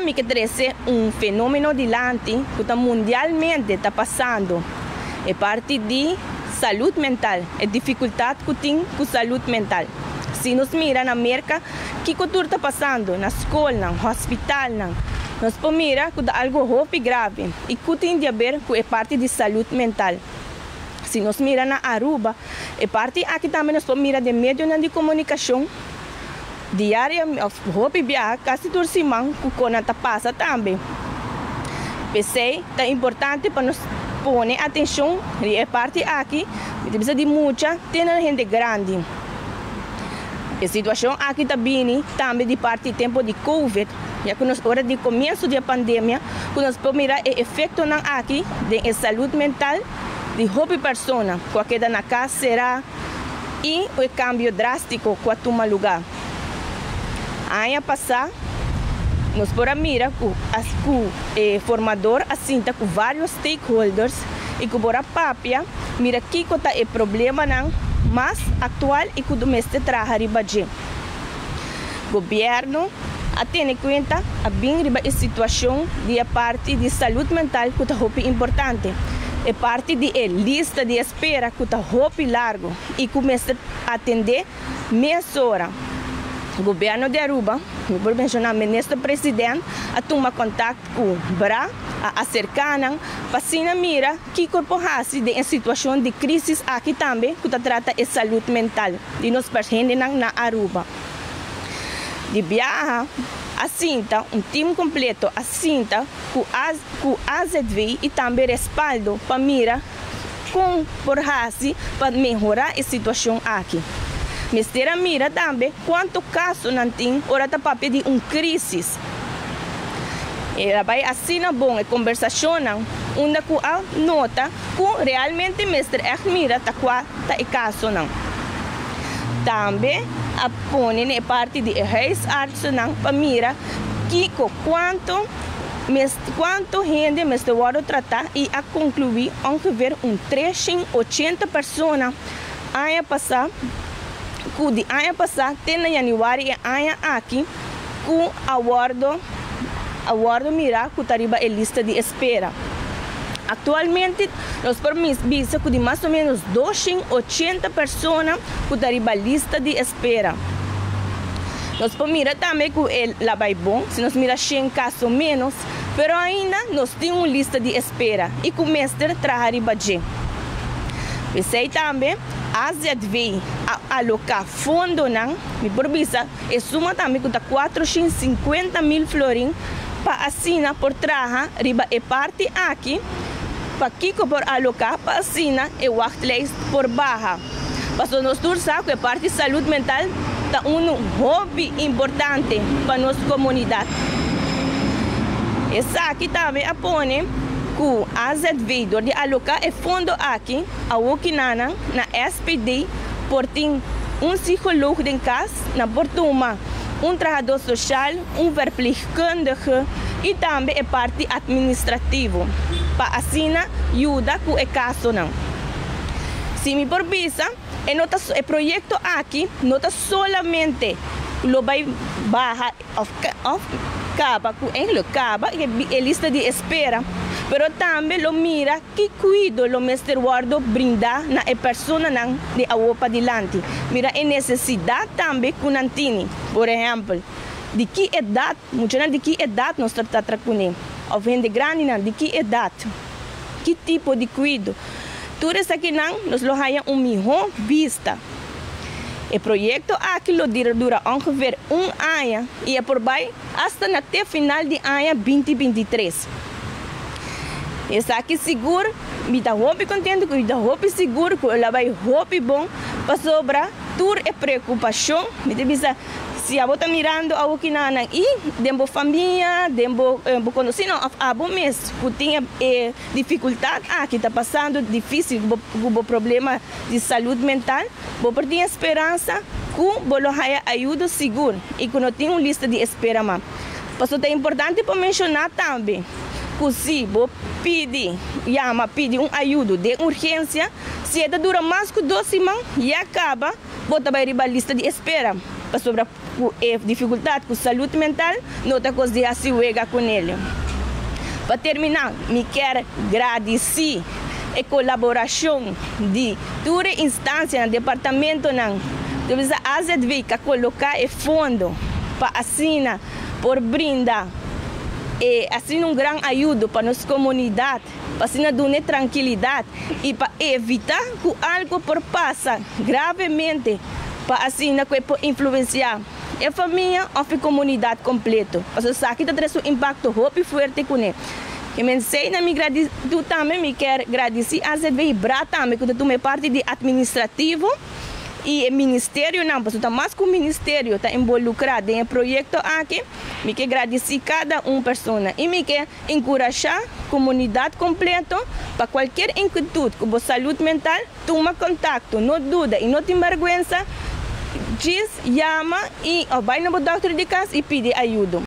Mi ke trese un fenomeno dilanti ku ta mundialmente ta pasando, e parti di salud mental, e difikultat ku tin ku salud mental. Si nos mira na Merka kiko tur ta pasando na skolnan, hospitalnan, nos por mira ku ta algu hopi grave i ku tin di aber ku e parti di salud mental. Si nos mira na Aruba, e parti aki tambe nos por mira den medionan di komunikashon. Diario of hopi biaha kasi tur siman ku kona ta pasa tambe. P'esei ta importante pa nos pone atenshon riba e parti aki, mi ta bisa di mucha te na hende grandi. E situashon aki ta bini tambe di parti tempu di covid, ya ku nos ora di komienso di e pandemia ku nos por mira e efektonan aki den e salud mental di hopi persona ku a keda na kas será, i e kambio drástiko ku a tuma lugá. Aña pasá nos por a mira ku ku e formador a sinta ku vários stakeholders i ku por a papia mira kiko ta e problemanan mas aktual i ku mester traha riba dje. Gobièrnu a tene kuenta a bin riba e situashon di e parti di salud mental ku ta hopi importante, e parti di e lista di espera ku ta hopi largu i ku mester atendé mesora. Gobièrnu di Aruba, mi por menshoná Minister President, a tuma kontakt ku bra, a aserká nan pa asina mira kiko por hasi den e situashon di krísis aki tambe ku ta trata e salud mental di nos hendenan na Aruba. Di biaha a sinta un tim kompleto a sinta ku ku AZV i tambe Respaldo pa mira kon por hasi pa mehorá e situashon aki. Mester a mira tambe kuantu kaso nan tin ora ta papia di un krísis. E a bai asina bon e kombersashonnan unda ku a nota ku realmente mester ègt mira ta kua ta e kasonan. Tambe a pone na e parti di e huisartsennan pa mira kiko kuantu kuantu hende mester wòrdu tratá i a konkluí ongeveer un 380 persona aña pasá ku di aña pasá te na yanüari e aña aki ku a wòrdu a wòrdu mirá ku ta riba e lista di espera. Aktualmente nos por bisa ku di mas o ménos 280 persona ku ta riba lista di espera. Nos por mira tambe ku e la bai bon, si nos mira 100 kaso ménos, pero ainda nos tin un lista di espera i ku mester traha riba dje. P'esei tambe AZV a aloká fondonan, mi por bisa e suma tambe ku ta 450.000 florin pa asina por traha riba e parti aki, pa kiko por aloká pa asina e wachtlijst por baha. Pasobra nos tur sa ku e parti salud mental ta unu hopi importante pa nos komunidat. Esaki tambe a pone ku AZV dor di aloká e fondo aki awokinanan na SPD por tin un psikoloog den kas, nan por tuma un trahadó soshal, un verpleegkundige i tambe e parti atministrativo pa asina yuda ku e kasonan. Si mi por bisa, e no ta e proyekto aki no ta solamente lo bai baha òf òf kaba ku eigenlijk kaba e lista di espera, pero tambe lo mira ki kuido lo mester wòrdu brindá na e personanan di awor padilanti. Mira e nesesidat tambe ku nan tini. Por ehèmpel, di ki edat, muchanan di ki edat nos ta trata kuné, òf hende grandinan di ki edat. Ki tipo di kuido? Tur esakinan nos lo haña un mihó bista. E proyekto aki lo dura ongeveer un aña i e por bai asta na te final di aña 2023. Esaki sigur mi ta hopi kontentu ku mi ta hopi sigur ku lo bai hopi bon pasobra tur e preokupashon mi ta bisa si abo ta mirando awokinanan i den bo famia, den bo bo konosínan òf abo mes ku tin e difikultat aki ta pasando difísil ku bo problema di salud mental, bo por tin e speransa ku bo lo haya ayudo sigur i ku no tin un lista di espera mas. Pasobra ta importante pa menshoná tambe ku si bo pidi, yama pidi un ayudo den urgensia, si e ta dura mas ku 2 siman, ya kaba bo ta bai riba lista di espera, pasobra. Ku e difikultat ku salú mental no ta kos di hasi wega kuné. Pa terminá, mi ke gradisí e kolaborashon di tur instansia na departamentonan. Anto, AZV ku a koloká e fondo pa asina por brinda e asina un gran ayudo pa nos komunidat, pa asina duna trankilidat i pa evitá ku algu por pasa gravemente, pa asina ku por influensiá e famia òf e komunidat kompleto. Pasobra esaki ta trese un impakto hopi fuerte kuné. I mi na mi gratitut tambe, mi ke gradisí AZV i BRA tambe, ku ta tuma parti di atministrativo i e ministerionan, pasobra mas ku e ministerio ta involukrá den e proyekto aki, mi ke gradisí kada un persona i mi ke enkurashá komunidat kompleto pa kualke inkietut ku salú mental, tuma kontakto, no duda i no tin bèrgwensa, djis yama i bai na dòkter di kas i pidi ayudo.